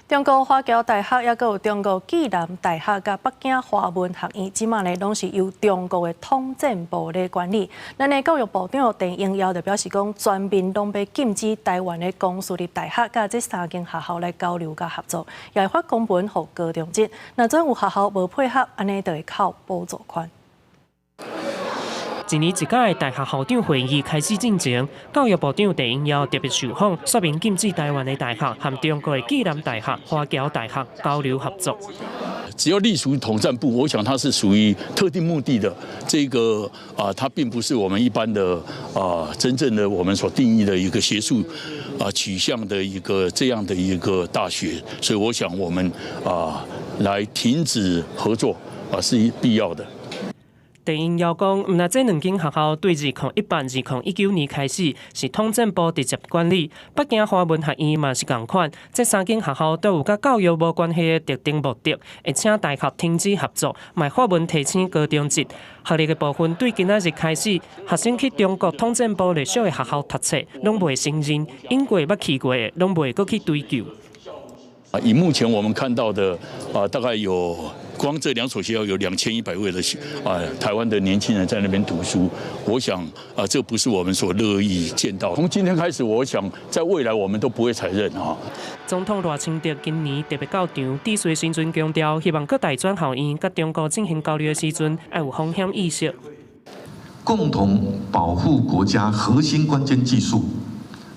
中國華僑大學，抑閣有中國暨南大學佮北京華文學院，這馬呢攏是由中國的統戰部咧管理。咱的教育部長鄧英耀就表示講，全面攏欲禁止台灣的公私立大學佮這三間學校來交流佮合作，也會發公文予高中職。若準有學校無配合，按呢就會扣補助款。一年一屆的大學校長會議開始進行，教育部長鄧英耀特別受訪，說明禁止台灣的大學和中國的暨南大學、華僑大學交流合作。只要隸屬統戰部，我想它是屬於特定目的的，這個啊，它並不是我們一般的啊，真正的我們所定義的一個學術啊取向的一個這樣的一個大學，所以我想我們啊來停止合作啊是必要的。鄧英耀講，毋但這兩間學校對2018、2019年開始是統戰部直接管理，北京華文學院嘛是仝款。這三間學校都有佮教育無關係的特定目的，會請大學停止合作，嘛發文提醒高中職。學歷的部分對今仔日開始，學生去中國統戰部隸屬的學校讀冊，攏袂承認，應過捌去過的，攏袂閣去追究。以目前我們看到的啊，大概有光這兩所學校有2100位的啊台灣的年輕人在那邊讀書，我想啊，這不是我們所樂意見到。從今天開始，我想在未來我們都不會採認啊。總統賴清德今年特別到場，致辭時陣強調，希望各大專校院佮中國進行交流的時陣，愛有風險意識，共同保護國家核心關鍵技術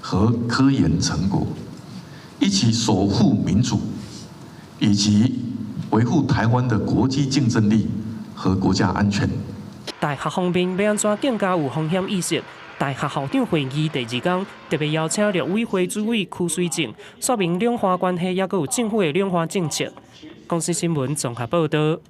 和科研成果。一起守護民主，以及維護台灣的國際競爭力和國家安全。大學方面欲按怎更加有風險意識？大學校長會議第二天特別邀請陸委會主委柯水正，說明兩岸關係，抑閣有政府的兩岸政策。公視新聞綜合報導。